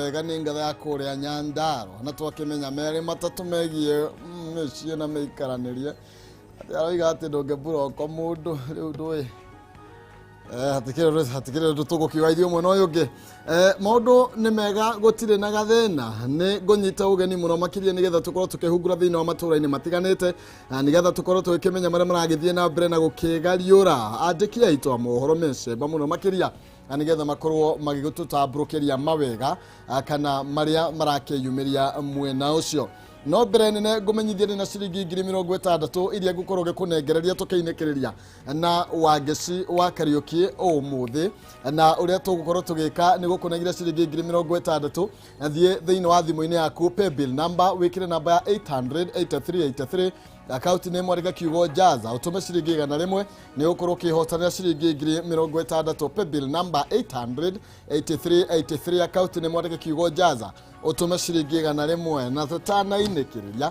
Wega nĩ ngatha ya kũrĩa Nyandarua na twakĩmenya merĩ matatũ megiĩ mĩciĩ na mĩikaranĩrie atĩ aroiga atĩ ndũngĩmburoko mũndũ rĩu ndũĩ. Hatikĩrĩ ũndũ tũgũkiuga ithuĩ mwena ũyũ ũngĩ. Maũndũ nĩ mega, gũtirĩ na gathĩna. Nĩ ngũnyita ũgeni mũno makĩria nĩgetha tũkorwo tũkĩhungura thĩinĩ wa matũũra-inĩ matiganĩte na nĩgetha tũkorwo tũgĩkĩmenya marĩa maragĩthiĩ na mbere na gũkĩgariũra andĩki aitũ a mohoro mecemba mũno makĩria na nĩgetha makorwo magĩgũtũtambũrũkĩria mawega kana marĩa marakĩyumĩria mwena ũcio. No mbere nene ngũmenyithie ndĩ na ciringi 60,000 iria ngũkorwo ngĩkũnengereria tũkĩinĩkĩrĩria na Wangeci wa Kariũki ũmũthĩ, na ũrĩa tũgũkorwo tũgĩka nĩ gũkũnengera ciringi 60,000. Thiĩ thĩinĩ wa thimũ-inĩ yaku, paybill number wĩkĩre namba ya 88383, akaunti nĩ mwandĩka kiugo jaza, ũtũme ciringi 100, nĩ ũgũkorwo ũkĩhotanĩra ciringi 60,000. Paybill number 88383, akaunti nĩ mwandĩka kiugo jaza, ũtũme ciringi 100, na tũtanainĩkĩrĩria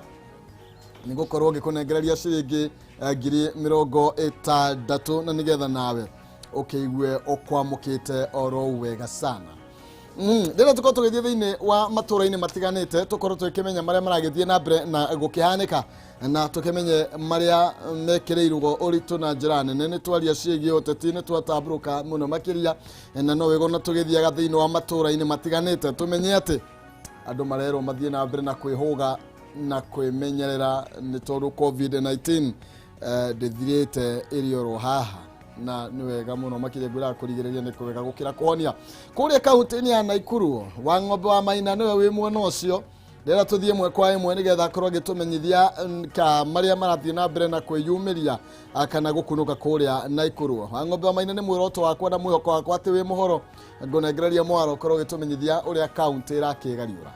nĩ gũkorwo ngĩkũnengereria ciringi 60,000 na nĩgetha nawe ũkĩigue ũkwamũkĩte oro wega sana. Rĩrĩa tũkorwo tũgĩthiĩ thĩinĩ wa matũũra-inĩ matiganĩte, tũkorwo tũgĩkĩmenya marĩa maragĩthiĩ na mbere na gũkĩhanĩka na tũkĩmenye marĩa mekĩrĩirwo ũritũ na njĩra nene. Nĩ twaria ciĩgiĩ ũteti, nĩ twatambũrũka mũno makĩria, na no wega ona tũgĩthiaga thĩinĩ wa matũũra-inĩ matiganĩte tũmenye atĩ andũ marerwo mathiĩ na mbere na kwĩhũga na kwĩmenyerera nĩ tondũ COVID-19 ndĩthirĩte ĩrĩ oro haha, na nĩ wega mũno makĩria ngwĩraga kũrigĩrĩria nĩ kwega gũkĩra kũhonia. Kũrĩa kaunti-inĩ ya Naikuru, wa ng'ombe wa Maina nĩwe wĩ mwena ũcio. Rĩrĩa tũthiĩ ĩmwe kwa ĩmwe nĩgetha akorwo agĩtũmenyithia ka marĩa marathiĩ na mbere na kwĩyumĩria kana gũkunũka kũrĩa Naikuru. Wa ng'ombe wa Maina, nĩ mwĩroto wakwa na mwĩhoko wakwa atĩ wĩ mũhoro. Ngũnengereria mwaro ũkorwo ũgĩtũmenyithia ũrĩa kaunti ĩrakĩgariũra.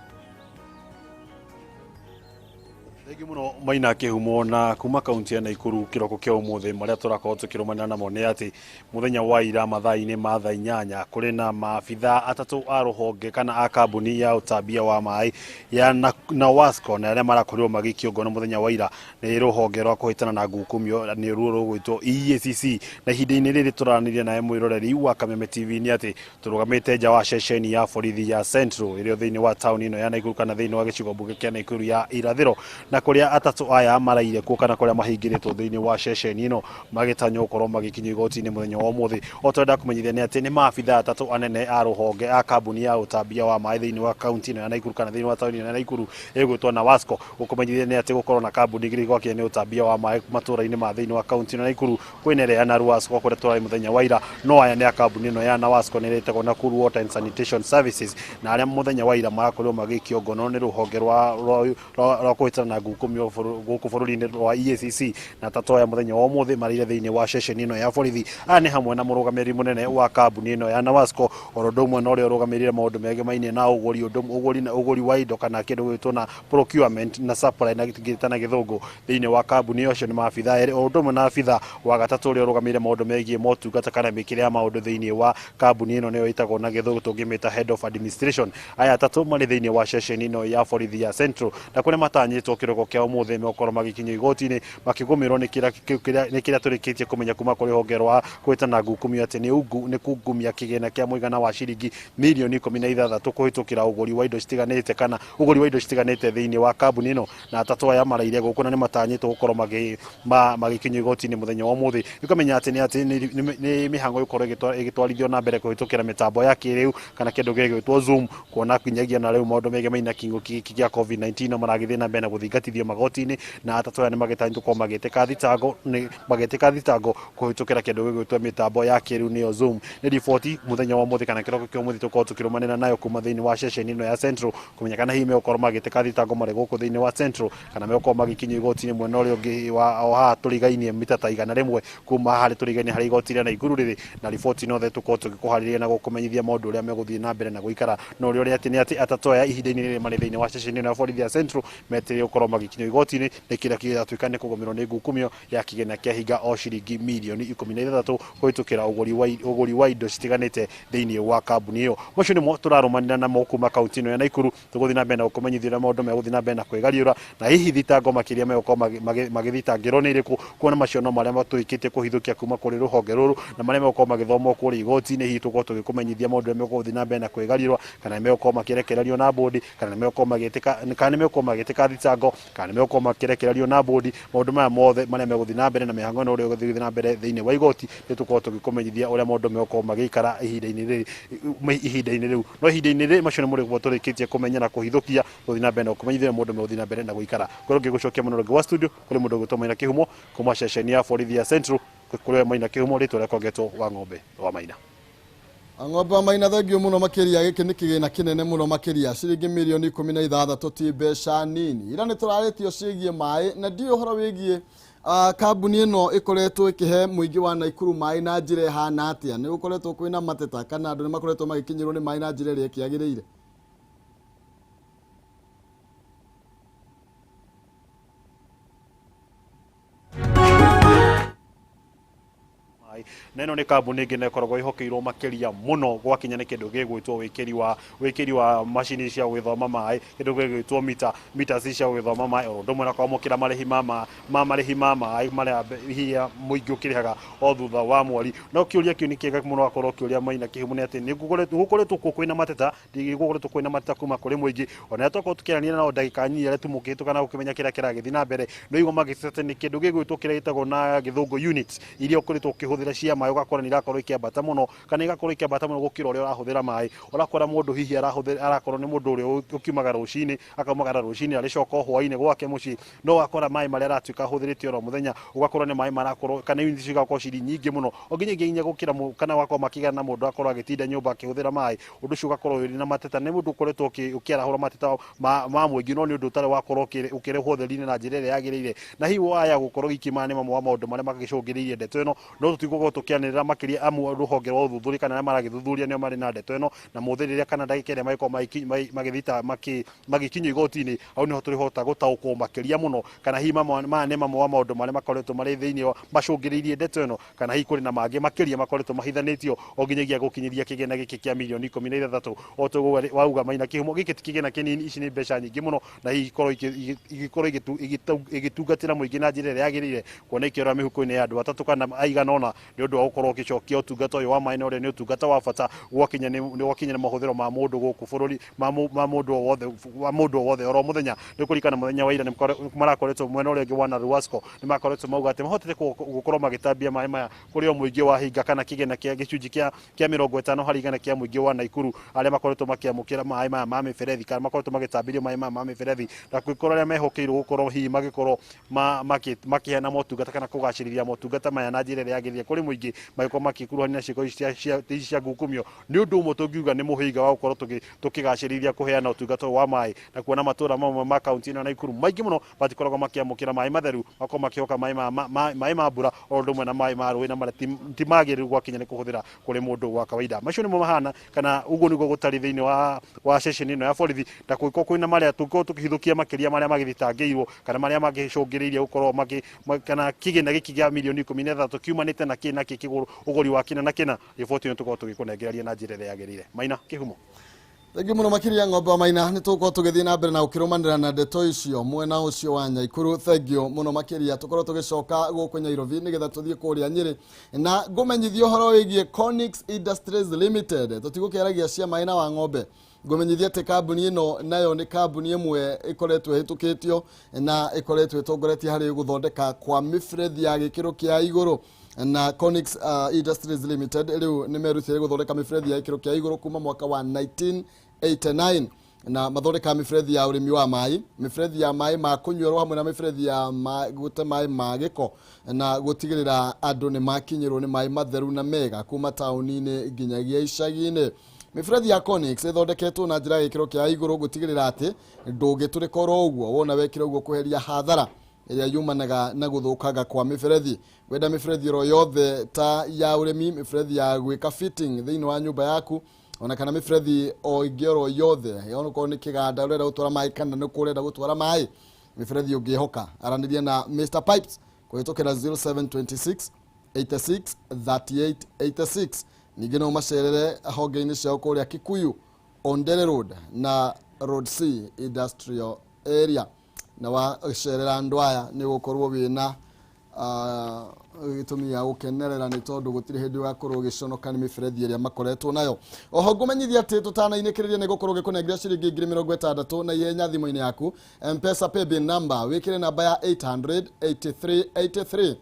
Thengi mũno Maina Kĩhumo. Na kuma kaunti ya Naikuru kĩroko kĩa ũmũthĩ, marĩa tũrakorwo tũkĩrũmanĩra namo nĩ atĩ mũthenya wa ira mathaa-inĩ ma thaa 8 kũrĩ na maabitha atatũ a rũhonge kana a kambuni ya ũtambia wa maĩ ya NAWASCO, na arĩa marakorirwo magĩikio ngono mũthenya wa ira nĩ rũhonge rwa kũhĩtana na ngukumio nĩ ruo rũgwĩtwo EACC. Na ihinda-inĩ rĩrĩ tũraranĩria nawe mwĩroreri wa Kameme TV nĩ atĩ tũrũgamĩte nja wa ceceni ya borithi ya Central ĩrĩa thĩinĩ wa taũni ĩno ya Naikuru kana thĩinĩ wa gĩcigo mbunge kĩa Naikuru ya irathĩro, na kũrĩa atatũ aya maraire kuo kana kũrĩa mahingĩrĩtwo thĩinĩ wa ceceni ĩno magĩtanywo gũkorwo magĩkinyio igoti-inĩ mũthenya wa ũmũthĩ. O tũrenda kũmenyithia nĩ atĩ nĩ maabitha atatũ anene a rũhonge a kambuni ya ũtambia wa maĩ thĩinĩ wa kaunti ĩno ya Naikuru kana thĩinĩ wa taũni ĩno ya Naikuru ĩgwĩtwo NAWASCO. Gũkũmenyithia nĩ atĩ gũkorwo na kambuni igĩrĩ gwakinya nĩ ũtambia wa maĩ matũra-inĩ ma thĩinĩ wa kaunti ĩno ya Naikuru, kwĩna ĩrĩa ya NARUWASCO kũrĩa tũrarĩ mũthenya wa ira, no aya nĩ a kambuni ĩno ya NAWASCO nĩ ĩrĩa ĩtagwo Nakuru Water and Sanitation Services, na arĩa mũthenya wa ira marakorirwo magĩikio ngono nĩ rũhonge rwa kũhĩtana na ngukumio gũkũ bũrũri-inĩ rwa EACC. Na atatũ aya mũthenya wa ũmũthĩ marĩire thĩinĩ wa ceceni ĩno ya borithi. Aya nĩ hamwe na mũrũgamĩrĩri mũnene wa kambuni ĩno ya NAWASCO, oro ũndũ ũmwe na ũrĩa ũrũgamĩrĩire maũndũ megemainie na ũgũri, ũndũ ũgũri na ũgũri wa indo kana kĩndũ gĩgwĩtwo na procurement na supply na gĩtana gĩthũngũ thĩinĩ wa kambuni ĩyo. Acio nĩ maabitha erĩ, o ũndũ ũmwe na abitha wa gatatũ ũrĩa ũrũgamĩrĩire maũndũ megiĩ motungata kana mĩkĩre ya maũndũ thĩinĩ wa kambuni ĩno, nĩyo ĩtagwo na gĩthũngũ tũngĩmĩta head of administration. Aya atatũ marĩ thĩinĩ wa ceceni ĩno ya borithi ya Central, na kũrĩa matanyĩtwo kĩroko kĩa ũmũthĩ megũkorwo magĩkinyio igoti-inĩ makĩgũmĩrwo nĩ kĩrĩa tũrĩkĩtie kũmenya kuma kũrĩ honge rwa kũhĩtana ngukumio atĩ nĩ ungu nĩ kungumia kĩgĩna kĩa mũigana wa ciringi mirioni 16 kũhĩtũkĩra ũgũri wa indo citiganĩte kana ũgũri wa indo citiganĩte thĩinĩ wa kambuni ĩno. Na atatũ aya maraire gũkũ na nĩ matanyĩtwo gũkorwo magĩkinyio igoti-inĩ mũthenya wa ũmũthĩ. Nĩũkamenya atĩ nĩ mĩhango ĩgũkorwo ĩgĩtwarithio na mbere kũhĩtũkĩra mĩtambo ya kĩrĩu kana kĩndũ gĩgwĩtwo Zoom, kuona nginyagia na rĩu maũndũ megemainie na kĩng'ũki gĩkĩ gĩa COVID-19 no maragĩthiĩ na mbere na gũthingatithio magoti-inĩ. Na atatũ aya nĩ magĩtanyĩtwo gũkorwo magĩtĩka thitango kũhĩtũkĩra kĩndũ gĩgwĩtwo mĩtambo ya kĩrĩu nĩyo Zoom. Nĩ riboti mũthenya wa ũmũthĩ kana kĩroko kĩa ũmũthĩ tũkorwo tũkĩrũmanĩra nayo kuma thĩinĩ wa ceceni ĩno ya Central, kũmenya kana hihi megũkorwo magĩtĩka thitango marĩ gũkũ thĩinĩ wa Central kana megũkorwo magĩkinyio igoti-inĩ mwena ũrĩa ũngĩ wa o haha tũrigainie mita ta 100 kuma haha harĩ tũrigainie harĩ igoti rĩa Naikuru rĩrĩ. Na riboti ĩno tũkorwo tũgĩkũharĩria na gũkũmenyithia maũndũ ũrĩa megũthiĩ na mbere na gũikara, no ũrĩa ũrĩa atĩ nĩ atĩ atatũ aya ihinda-inĩ rĩrĩ marĩ thĩinĩ wa ceceni ĩno ya borithi ya Central metereire gũkorwo. magĩkinyio igoti-inĩ nĩ kĩrĩa kĩratuĩka nĩ kũgũmĩrwo nĩ ngukumio ya kĩgĩna kĩa hinga o ciringi mirioni 16 kũhĩtũkĩra ũgũri wa indo citiganĩte thĩinĩ wa kambuni ĩyo. Macio nĩmo tũrarũmanĩra namo kuma kaunti ĩno ya Naikuru. Tũgũthiĩ na mbere na gũkũmenyithia ũrĩa maũndũ megũthiĩ na mbere na kwĩgariũra, na hihi thitango makĩria megũkorwo magĩthitangĩrwo nĩ irĩkũ, kuona macio no marĩa matũĩkĩte kũhithũkia kuma kũrĩ rũhonge rũrũ na marĩa megũkorwo magĩthomwo kũrĩa igoti-inĩ. Hihi tũgũkorwo tũgĩkũmenyithia maũndũ marĩa megũthiĩ na mbere na kwĩgariũra, kana nĩ megũkorwo makĩrekererio na bũndi, kana nĩ megũkorwo magĩtĩka, kana nĩ megũkorwo magĩtĩka thitango, kana nĩ megũkorwo makĩrekererio na bũndi. Maũndũ maya mothe marĩa megũthiĩ na mbere na mĩhango ĩno ũrĩa ĩgũthiĩ na mbere thĩinĩ wa igoti, nĩ tũkorwo tũgĩkũmenyithia ũrĩa maũndũ megũkorwo magĩikara ihinda-inĩ rĩu. No ihinda-inĩ rĩrĩ macio nĩ mũrĩguo tũrĩkĩtie kũmenya na kũhithũkia, tũthiĩ na mbere na gũkũmenyithia maũndũ megũthiĩ na mbere na gũikara. Korwo ngĩgũcokia mũno rĩngĩ wa studio kũrĩ mũndũ ũgwĩtwo Maina Kĩhumo kuma ceceni ya borithi ya Central, kũrĩ Maina Kĩhumo rĩtwa rĩakwa ngetwo wa ng'ombe wa Maina. Ng'ombe wa Maina, thengio mũno makĩria. Gĩkĩ nĩ kĩgĩna kĩnene mũno makĩria, ciringi mirioni 16 ti mbeca nini. Ira nĩ tũrarĩtio ciĩgiĩ maĩ na ndiũĩ ũhoro wĩgiĩ kambuni ĩno ĩkoretwo ĩkĩhe mũingĩ wa Naikuru maĩ na njĩra ĩhana atĩa. Nĩ gũkoretwo kwĩna mateta kana andũ nĩ makoretwo magĩkinyĩrwo nĩ maĩ na njĩra ĩrĩa ĩkĩagĩrĩire? Na ĩno nĩ kambuni ĩngĩ na ĩkoragwo ĩhokeirwo makĩria mũno gwakinya nĩ kĩndũ gĩgwĩtwo wĩkĩri wa macini cia gwĩthoma maĩ, kĩndũ gĩgwĩtwo meters cia gwĩthoma maĩ, o ũndũ ũmwe na kwamũkĩra marĩhi ma marĩhi ma maĩ marĩa hihi mũingĩ ũkĩrĩhaga o thutha wa mweri. No kĩũria kĩu nĩ kĩega mũno akorwo kĩũria Maina Kĩhumo nĩ atĩ nĩ gũkoretwo kwĩna mateta, gũkoretwo kwĩna mateta kuma kũrĩ mũingĩ. Ona twakorwo tũkĩaranĩria nao ndagĩka nyinyi arĩa tumũkĩtwo kana gũkĩmenya kĩrĩa kĩragĩthiĩ na mbere, no igua magĩteta nĩ kĩndũ gĩgwĩtwo kĩrĩa gĩtagwo na gĩthũngũ units iria ũkoretwo ũkĩhũthĩra cia maĩ, ũgakora nĩ irakorwo ikĩambata mũno, kana igakorwo ikĩambata mũno gũkĩra ũrĩa ũrahũthĩra maĩ. Ũrakora mũndũ hihi arahũthĩra, arakorwo nĩ mũndũ ũrĩa ũkiumaga rũcinĩ, akaumagara rũcinĩ arĩcoka hwaĩ-inĩ gwake mũciĩ, no ũgakora maĩ marĩa aratuĩka ahũthĩrĩte oro mũthenya, ũgakora nĩ maĩ marakorwo kana units cigakorwo cirĩ nyingĩ mũno, o nginya gũkĩra kana ũgakorwo makĩgana na mũndũ akorwo agĩtinda nyũmba akĩhũthĩra maĩ. Ũndũ ũcio ũgakorwo wĩna mateta, nĩ mũndũ ũkoretwo ũkĩarahũra mateta ma mũingĩ, no nĩ ũndũ ũtarĩ wakorwo ũkĩrehwo ũtheri-inĩ na njĩra ĩrĩa yagĩrĩire. Na hihi waya gũkorwo ikĩmaya nĩ mamwe wa maũndũ marĩa magĩcũngĩrĩirie ndeto ĩno, no tũtigũkorwo tũkĩanĩrĩra makĩria amu rũhonge rwa ũthuthuria kana arĩa maragĩthuthuria nĩo marĩ na ndeto ĩno, na mũthĩ rĩrĩa kana ndagĩka ĩrĩa magĩkorwo magĩthita magĩkinyio igoti-inĩ, hau nĩho tũrĩhota gũtaũkwo makĩria mũno kana hihi maya nĩ mamwe wa maũndũ marĩa makoretwo marĩ thĩinĩ wa macũngĩrĩirie ndeto ĩno, kana hihi kũrĩ na mangĩ makĩria makoretwo mahithanĩtio o nginyagia gũkinyĩria kĩgĩna gĩkĩ kĩa mirioni 16. O toguo wauga Maina Kĩhumo, gĩkĩ ti kĩgĩna kĩnini, ici nĩ mbeca nyingĩ mũno, na hihi ikorwo igĩtungatĩra mũingĩ na njĩra ĩrĩa yagĩrĩire, kuona ikĩora mĩhuko-inĩ ya andũ atatũ kana aigana ũna, nĩ ũndũ wa gũkorwo ũgĩcokia ũtungata ũyũ wa maĩ, na ũrĩa nĩ ũtungata wa bata gwakinya nĩ mahũthĩro ma mũndũ gũkũ bũrũri, ma mũndũ o wothe, wa mũndũ o wothe oro mũthenya. Nĩ kũririkana mũthenya wa ira nĩ marakoretwo mwena ũrĩa ũngĩ wa Naruasco, nĩ makoretwo mauga atĩ mahotete gũkorwo magĩtambia maĩ maya kũrĩ o mũingĩ wa hinga kana kĩgĩna kĩa gĩcunjĩ kĩa 50 harĩ igana kĩa mũingĩ wa Naikuru arĩa makoretwo makĩamũkĩra maĩ maya ma mĩberethi, kana makoretwo magĩtambĩrio maĩ maya ma mĩberethi, na gũkorwo arĩa mehokeirwo gũkorwo hihi magĩkorwo makĩheana motungata kana kũgacĩrithia motungata maya na njĩra ĩrĩa yagĩrĩire kũrĩ mũingĩ, magĩkorwo magĩkuruhania na ciĩko ici cia ngukumio. Nĩ ũndũ ũmwe tũngiuga nĩ mũhĩnga wa gũkorwo tũkĩgacĩrithia kũheana ũtungata wa maĩ, na kuona matũra mamwe ma kaunti ĩno ya Naikuru maingĩ mũno matikoragwo makĩamũkĩra maĩ matheru, makorwo makĩhoka maĩ ma mbura o ũndũ ũmwe na maĩ ma rũĩ, na marĩa ti magĩrĩru gwakinya nĩ kũhũthĩra kũrĩ mũndũ wa kawaida. Macio nĩmo mahana kana ũguo nĩguo gũtariĩ thĩinĩ wa ceceni ĩno ya borithi, na kũngĩkorwo kwĩna marĩa tũngĩkorwo tũkĩhithũkia makĩria marĩa magĩthitangĩirwo kana marĩa magĩcũngĩrĩirie gũkorwo kana kĩgĩna gĩkĩ kĩa mirioni 16 kiumanĩte na kĩ na kĩ ũgũri wa kĩna na kĩna. Riboti ĩno tũkorwo tũgĩkũnengereria na njĩra ĩrĩa yagĩrĩire. Maina Kĩhumo. Thengiũ mũno makĩria ng'ombe wa Maina, nĩ tũgũkorwo tũgĩthiĩ na mbere na gũkĩrũmanĩra na ndeto icio mwena ũcio wa Nyaikuru. Thengiũ mũno makĩria. Tũkorwo tũgĩcoka gũkũ Nairobi nĩgetha tũthiĩ kũrĩa Nyĩrĩ na ngũmenyithie ũhoro wĩgiĩ Conix Industries Limited. Tũtigũkĩaragia cia maĩ na wa ng'ombe, ngũmenyithie atĩ kambuni ĩno nayo nĩ kambuni ĩmwe ĩkoretwo ĩhĩtũkĩtio na ĩkoretwo ĩtongoretie harĩ gũthondeka kwa mĩberethi ya gĩkĩro kĩa igũrũ. Na Conix Industries Limited rĩu nĩ merutĩire gũthondeka mĩberethi ya gĩkĩro kĩa igũrũ kuma mwaka wa 1989, na mathondekaga mĩberethi ya ũrĩmi wa maĩ, mĩberethi ya maĩ ma kũnyuĩrwo hamwe na mĩberethi ya gũte maĩ ma gĩko, na gũtigĩrĩra andũ nĩ makinyĩrwo nĩ maĩ matheru na mega kuma taũni-inĩ nginyagia icagi-inĩ. Mĩberethi ya Conix ĩthondeketwo na njĩra ya gĩkĩro kĩa igũrũ gũtigĩrĩra atĩ ndũngĩtũrĩka oro ũguo wona wekĩra ũguo kweheria hathara ĩrĩa yumanaga na gũthũkanga kwa mĩberethi. Wenda mĩberethi oro yothe ta ya ũrĩmi, mĩberethi ya gwĩka fitting thĩinĩ wa nyũmba yaku, ona kana mĩberethi o ĩngĩ oro yothe, onokorwo nĩ kĩganda ũrenda gũtwara maĩ kana nĩ kũ ũrenda gũtwara maĩ, Mĩberethi ũngĩhoka. Aranĩria na Mr Pipes kũhĩtũkĩra 0726 86 38 86. Ningĩ no macerere honge-inĩ ciao kũrĩa Kikuyu, Ondere Road na Road C Industrial Area. Na wacerera andũ aya nĩ ũgũkorwo wĩna gĩtũmi gĩa gũkenerera, nĩ tondũ gũtirĩ hĩndĩ ũgakorwo ũgĩconoka nĩ mĩberethi ĩrĩa makoretwo nayo. Oho ngũmenyithia atĩ tũtanainĩkĩrĩria nĩ gũkorwo gĩkũnengera ciringi 60,000 na ihenya thimũ-inĩ yaku. M-Pesa paybill number, wĩkĩre namba ya 883 83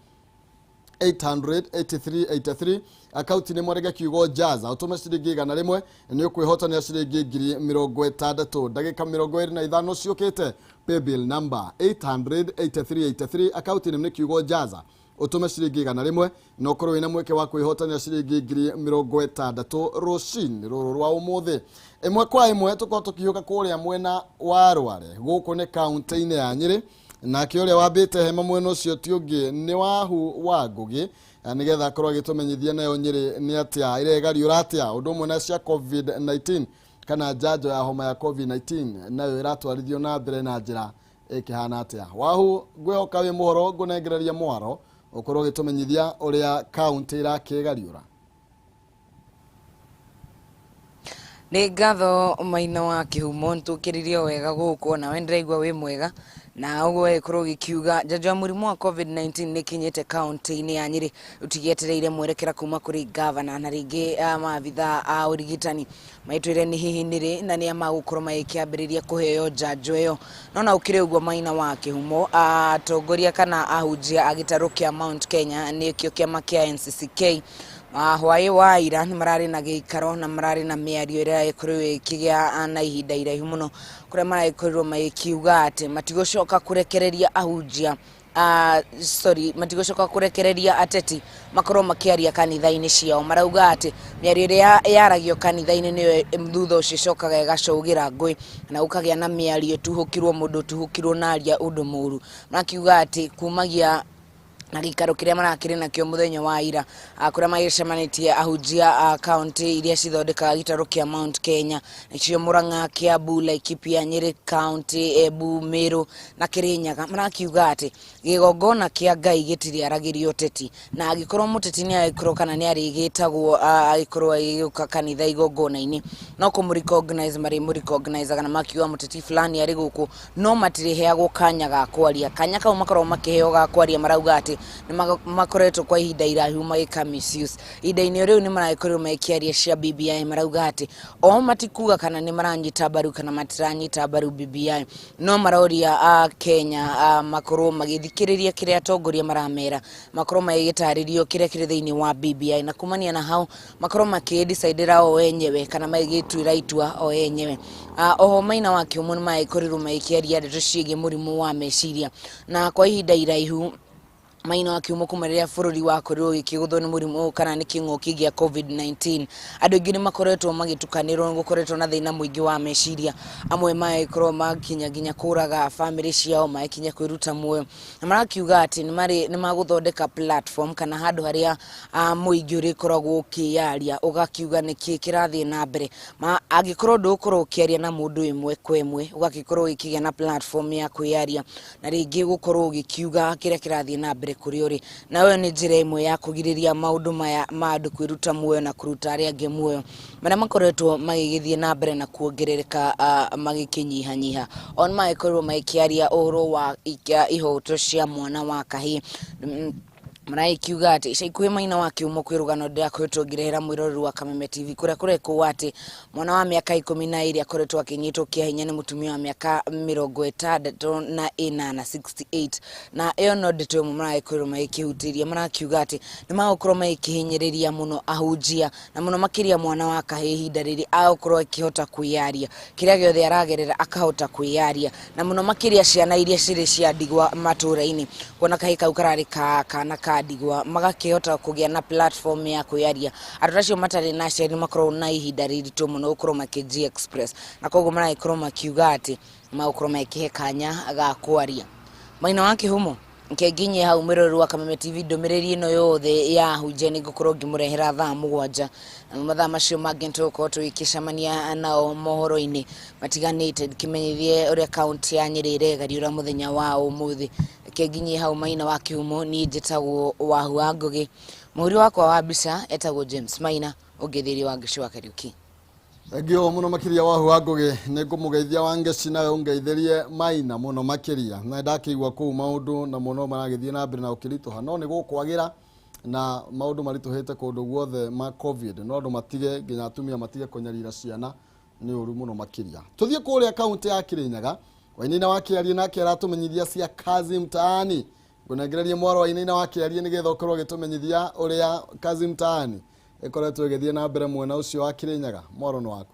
883 83, akaunti nĩ mwarege kiugo jaza, ũtũme ciringi 100, nĩ ũkwĩhotanĩra ciringi 60,000 ndagĩka 25 ciũkĩte. Paybill number 883 83, akaunti nĩ kiugo jaza, ũtũme ciringi 100 na ũkorwo wĩna mweke wa kwĩhotanĩra ciringi 60,000 rũcinĩ rũrũ rwa ũmũthĩ. Ĩmwe kwa ĩmwe tũkorwo tũkĩhiũka kũrĩa mwena wa Rware, gũkũ nĩ kaunti-inĩ ya Nyĩrĩ, nake ũrĩa wambĩte hema mwena ũcio ti ũngĩ nĩ Wahu wa Ngũgĩ, nĩgetha akorwo agĩtũmenyithia nayo Nyĩrĩ nĩ atĩa ĩregariũra atĩa, ũndũ ũmwe na cia COVID-19 kana njanjo ya homa ya COVID-19 nayo ĩratwarithio na mbere na njĩra ĩkĩhana atĩa. Wahu, ngwĩhoka wĩ mũhoro, ngũnengereria mwaro ũkorwo ũgĩtũmenyithia ũrĩa kaunti ĩrakĩgariũra. Nĩ ngatho Maina wa Kĩhumo, nĩtũkĩrĩrie wega gũkũ, nawe ndĩraigua wĩ mwega. Na ũguo ĩkorwo gĩkiuga njanjo ya mũrimũ wa COVID-19 nĩ ĩkinyĩte kaunti-inĩ ya Nyĩrĩ, tũtigĩetereire mwerekera kuma kũrĩ gavana na rĩngĩ maabitha a ũrigitani maitwĩre nĩ hihi nĩrĩ na nĩa magũkorwo magĩkĩambĩrĩria kũheo njanjo ĩyo. No na ũkĩrĩ ũguo Maina wa Kĩhumo, atongoria kana ahunjia a gĩtarũ kĩa Mount Kenya nĩkĩo kĩama kĩa NCCK, hwaĩ wa ira nĩ mararĩ na gĩikaro na mararĩ na mĩario ĩrĩa ĩkorirwo ĩkĩgĩa na ihinda iraihu mũno, kũrĩa maragĩkorirwo magĩkiuga atĩ matigũcoka kũrekereria ahunjia, sorry, matigũcoka kũrekereria ateti makorwo makĩaria kanitha-inĩ ciao. Marauga atĩ mĩario ĩrĩa yaragio kanitha-inĩ nĩyo thutha ũcio ĩcokaga ĩgacũgĩra ngũĩ na gũkagĩa na mĩario ĩtuhũkirwo mũndũ ũtuhũkirwo na aria ũndũ mũru. Marakiuga atĩ kumagia na gĩikaro kĩrĩa marakĩrĩ nakĩo mũthenya wa ira, kũrĩa magĩcemanĩtie ahunjia a kaunti iria cithondekaga gĩtarũ kĩa Mount Kenya, nĩcio Murang'a, Kiambu, Laikipia, Nyĩrĩ kaunti, Embu, Meru na Kĩrĩnyaga. Marakiuga atĩ gĩgongona kĩa Ngai gĩtirĩ ũteti, na angĩkorwo mũteti nĩ agĩkorwo kana nĩ arĩgĩtagwo agĩkorwo agĩũka kanitha igongona-inĩ, no kũmũ recognize marĩ mũ recognize na makiuga mũteti fulani arĩ gũkũ, no matirĩheagwo kanya ga kwaria. Kanya kau makoragwo makĩheo ga kwaria, marauga atĩ nĩ makoretwo kwa ihinda iraihu magĩka misuse. Ihinda-inĩ rĩu nĩ maragĩkorirwo magĩkĩaria cia BBI, marauga atĩ o matikuga kana nĩ maranyita mbaru kana matiranyita mbaru BBI, no maroria a Kenya makorwo magĩthikĩrĩria kĩrĩa atongoria maramera, makorwo magĩgĩtarĩrio kĩrĩa kĩrĩ thĩinĩ wa BBI, na kumania na hau makorwo makĩdecidera o enyewe kana magĩgĩtuĩra itua o enyewe. Oho Maina wa Kĩhumo nĩ magĩkorirwo magĩkĩaria ndeto ciĩgiĩ mũrimũ wa meciria, na kwa ihinda iraihu Maina wa Kĩhumo kuma rĩrĩa bũrũri wakorirwo ũgĩkĩgũthwo nĩ mũrimũ kana nĩ kĩng'ũki gĩa COVID-19, andũ aingĩ nĩ makoretwo magĩtukanĩrwo, nĩ gũkoretwo na thĩna mũingĩ wa meciria. Amwe magĩkorwo makinya nginya kũraga bamĩrĩ ciao, magĩkinya kwĩruta muoyo, na marakiuga atĩ nĩ magũthondeka platform kana handũ harĩa mũingĩ ũrĩkoragwo ũkĩyaria ũgakiuga nĩkĩ kĩrathiĩ na mbere. Angĩkorwo ndũgũkorwo ũkĩaria na mũndũ ĩmwe kwa ĩmwe, ũgagĩkorwo ũgĩkĩgĩa na platform ya kwĩyaria na rĩngĩ gũkorwo ũgĩkiuga kĩrĩa kĩrathiĩ na mbere kũrĩ ũrĩ. Na ĩyo nĩ njĩra ĩmwe ya kũgirĩrĩria maũndũ maya ma andũ kwĩruta muoyo na kũruta arĩa angĩ muoyo, marĩa makoretwo magĩgĩthiĩ na mbere na kuongerereka magĩkĩnyihanyiha. O nĩ magĩkorirwo magĩkĩaria ũhoro wa ihoto cia mwana wa kahĩĩ. Maragĩkiuga atĩ ica ikuhĩ Maina wa Kĩhumo kwĩ rũgano ndĩrakoretwo ngĩrehera mwĩroreri wa Kameme TV, kũrĩa kũrekwo atĩ mwana wa mĩaka 12 akoretwo akĩnyitwo kĩa hinya nĩ mũtumia wa mĩaka 68, 68. Na ĩyo no ndeto ĩmwe maragĩkorirwo magĩkĩhutĩria. Marakiuga atĩ nĩ magũkorwo magĩkĩhinyĩrĩria mũno ahunjia na mũno makĩria mwana wa kahĩĩ ihinda rĩrĩ agũkorwo akĩhota kwĩyaria kĩrĩa gĩothe aragerera, akahota kwĩyaria, na mũno makĩria ciana iria cirĩ cia ndigwa matũũra-inĩ, kuona kahĩĩ kau kararĩ ka kana ka ndigwa, magakĩhota kũgĩa na platform ya kwĩyaria. Andũ acio matarĩ na aciari makoragwo na ihinda rĩritũ mũno gũkorwo makĩ express, na koguo maragĩkorwo makiuga atĩ magũkorwo magĩkĩhe kanya ga kwaria. Maina wa Kĩhumo. Nkenginye hau mwiroreri wa Kameme TV, ndũmĩrĩri ĩno yothe ya hunjia nĩ ngũkorwo ngĩmũrehera thaa 7, na mathaa macio mangĩ nĩtũgũkorwo tũgĩkĩcemania nao mohoro-inĩ matiganĩte, kĩmenyithie ũrĩa kaunti ya Nyĩrĩ ĩregariũra mũthenya wa ũmũthĩ. Kenginye hau Maina wa Kĩhumo, niĩ njĩtagwo Wahu wa Ngũgĩ, mũhũri wakwa wa mbica etagwo James Maina, ũngĩthĩria wa Ngĩci wa Kariuki. Thengio muno makiria Wahu wa Ngugi, nĩ ngũmũgeithia wa Ngeci, nawe ũngeithĩrie Maina mũno makĩria. Na ndakĩigua kũu maũndũ na mũno maragĩthiĩ na mbere na gũkĩritũha, no nĩ gũkwagĩra na maũndũ maritũhĩte kũndũ guothe ma COVID, no andũ matige, nginya atumia matige kũnyarira ciana, nĩ ũru mũno makĩria. Tũthiĩ kũrĩa kaunti ya Kirinyaga, Wainaina wa Kĩarie nake aratũmenyithia cia Kazi Mtaani. Ngũnengererie mwaro Wainaina wa Kĩarie nĩgetha ũkorwo ũgĩtũmenyithia ũrĩa Kazi Mtaani ĩkoretwo ĩgĩthiĩ na mbere mwena ũcio wa Kirinyaga. Mwaro nĩ waku.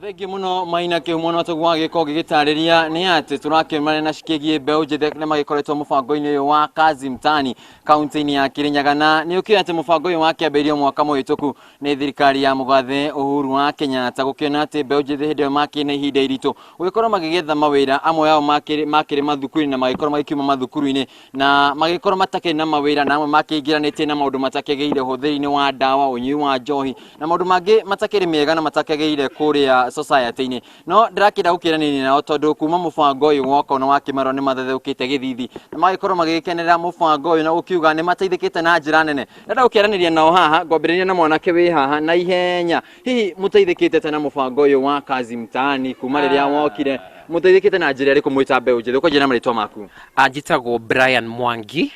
Thengiũ mũno Maina Kĩhumo, no tũguo agĩkorwo gĩgĩtarĩria nĩ atĩ tũrakĩmana na cikĩgiĩ mbeũ njĩthĩ arĩa magĩkoretwo mũbango-inĩ ũyũ wa Kazi Mtaani kaunti-inĩ ya Kirinyaga, na nĩ ũkĩũĩ atĩ mũbango ũyũ wakĩambĩrĩirio mwaka mũhĩtũku nĩ thirikari ya mũgathe Uhuru wa Kenyatta, gũkĩona atĩ mbeũ njĩthĩ hĩndĩ ĩyo makĩrĩ na ihinda iritũ gũgĩkorwo magĩgĩetha mawĩra, amwe ao makĩrĩ mathukuru-inĩ na magĩkorwo magĩkiuma mathukuru-inĩ na magĩkorwo matakĩrĩ na mawĩra, na amwe makĩingĩranĩtie na maũndũ matakĩagĩrĩire, ũhũthĩri-inĩ wa ndawa, ũnyui wa njohi na maũndũ mangĩ matakĩrĩ mega na matakĩagĩrĩire kũrĩa society-inĩ. No ndĩrakĩenda gũkĩranĩria nao tondũ kuma mũbango ũyũ woka na wakĩmarwo nĩ mathetheũkĩte gĩthithi na magĩkorwo magĩgĩkenerera mũbango ũyũ na gũkiuga nĩ mateithĩkĩte na njĩra nene. Ndĩrenda gũkĩaranĩria nao haha, ngwambĩrĩria na mwanake wĩ haha na ihenya. Hihi mũteithĩkĩte atĩa na mũbango ũyũ wa Kazi Mtaani kuma rĩrĩa wokire? Mũteithĩkĩte na njĩra ĩrĩkũ mwĩ ta mbeũ njĩthĩ? Ũkwanjia na marĩtwa maku. Njĩtagwo Brian Mwangi,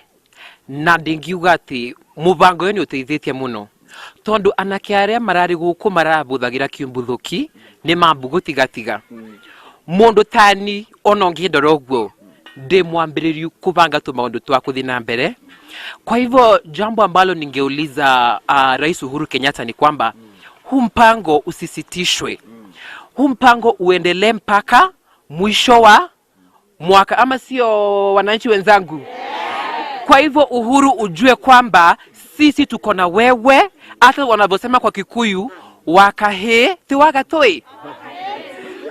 na ndingiuga atĩ mũbango ũyũ nĩ ũteithĩtie mũno, tondũ anake arĩa mararĩ gũkũ marabũthagĩra kĩũmbũthũki nĩ mambu gũtigatiga. Mũndũ tani ona ũngĩndora ũguo ndĩ mwambĩrĩriu kũbanga tũmaũndũ twa kũthiĩ na mbere. Kwa hivyo jambo ambalo ningeuliza Rais Uhuru Kenyatta ni kwamba huu mpango usisitishwe, huu mpango uendelee mpaka mwisho wa mwaka, ama sio wananchi wenzangu? Kwa hivyo Uhuru, ujue kwamba sisi tuko na wewe, hata wanavyosema kwa Kikuyu wakahe ti wakatoi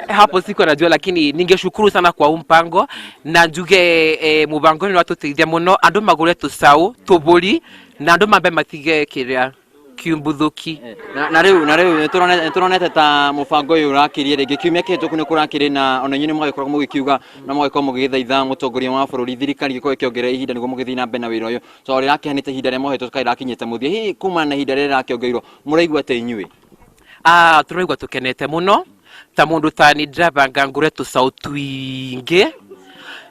hapo siku najua, lakini ningeshukuru sana kwa huu mpango na njuge mubango ni watuteithia muno, andu magure tucau tuburi na andu mambe matige kiria kiumbuthuki. Na rĩu nĩtũronete ta mũbango ũyũ ũrakĩrie rĩngĩ kiumia kĩhĩtũku nĩ kũrakĩrĩ na ona inyuĩ nĩ mũgagĩkorwo mũgĩkiuga na mũgagĩkorwo mũgĩgĩthaitha mũtongoria wa bũrũri thirikari ĩgĩkorwo ĩkĩongerera ihinda nĩguo mũgĩthiĩ na mbere na wĩra ũyũ, tondũ rĩrakĩhanĩte ihinda rĩa mohetwo kaĩ rĩrakinyĩte mũthia. Hihi kumana na ihinda rĩrĩa rĩrakĩongereirwo mũraigua atĩa inyuĩ? Tũraigua tũkenete mũno, ta mũndũ ta nĩ ndĩrabanga ngũre tũcaũ twingĩ,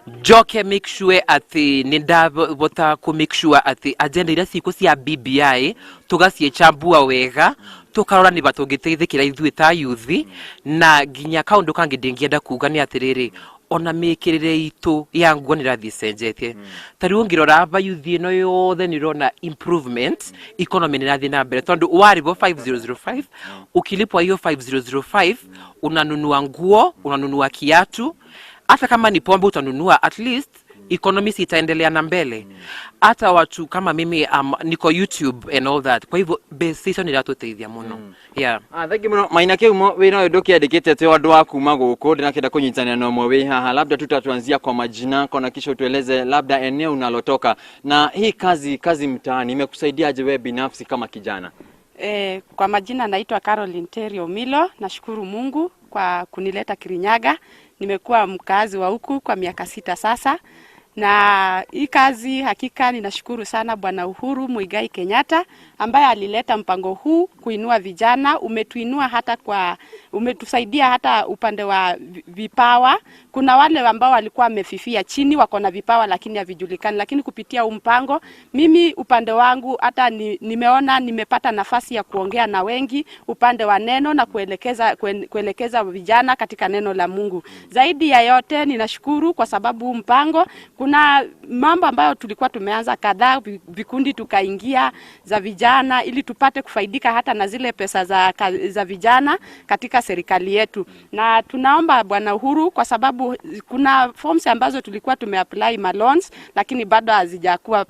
njoke make sure atĩ nĩ ndabota kũ make sure atĩ agenda iria ciĩkuo cia BBI tũgaciĩchambua wega, tũkarora nĩ ba tũngĩteithĩkĩra ithuĩ ta yuthi. Na nginya kaũndũ kangĩ ndĩngĩenda kuga nĩ atĩrĩrĩ, ona mĩkĩrĩre itũ ya nguo nĩ ĩrathiĩ ĩcenjetie. Ta rĩu ũngĩrora aba yuthi ĩno yothe nĩ ũrona improvement, economy nĩ ĩrathiĩ na mbere, tondũ warĩhwo 5005, ukilipwa hiyo 5005 unanunua nguo, unanunua kiatu, hata kama ni pombe utanunua, at least economy si itaendelea na mbele. Hata watu kama mimi niko YouTube and all that, kwa hivyo base icio nĩ iratũteithia mũno, yeah. Thengi mũno Maina Kĩhumo, wĩra ũyũ ndũkĩandĩkĩte atĩ andũ a kuma gũkũ, ndĩrakĩenda kũnyitanĩra na ũmwe wĩ haha, labda tutatuanzia kwa majina kona kisha utueleze labda eneo unalotoka na hii kazi mtaani imekusaidiaje wewe binafsi kama kijana? Kwa majina naitwa Caroline Terry Omilo. Nashukuru Mungu kwa kunileta Kirinyaga. Nimekuwa mkazi wa huku kwa miaka 6 sasa, na hii kazi hakika ninashukuru sana Bwana Uhuru Muigai Kenyatta ambaye alileta mpango huu kuinua vijana. Umetuinua hata kwa, umetusaidia hata upande wa vipawa. Kuna wale ambao walikuwa wamefifia chini, wako na vipawa lakini havijulikani, lakini kupitia huu mpango, mimi upande wangu hata nimeona nimepata nafasi ya kuongea na wengi upande wa neno na kuelekeza vijana katika neno la Mungu. Zaidi ya yote ninashukuru kwa sababu huu mpango kuna Kuna mambo ambayo tulikuwa tumeanza kadhaa, vikundi tukaingia za vijana ili tupate kufaidika hata na zile pesa za vijana katika serikali yetu. Na tunaomba Bwana Uhuru, kwa sababu kuna forms ambazo tulikuwa tumeapply ma loans, lakini bado hazijakuwa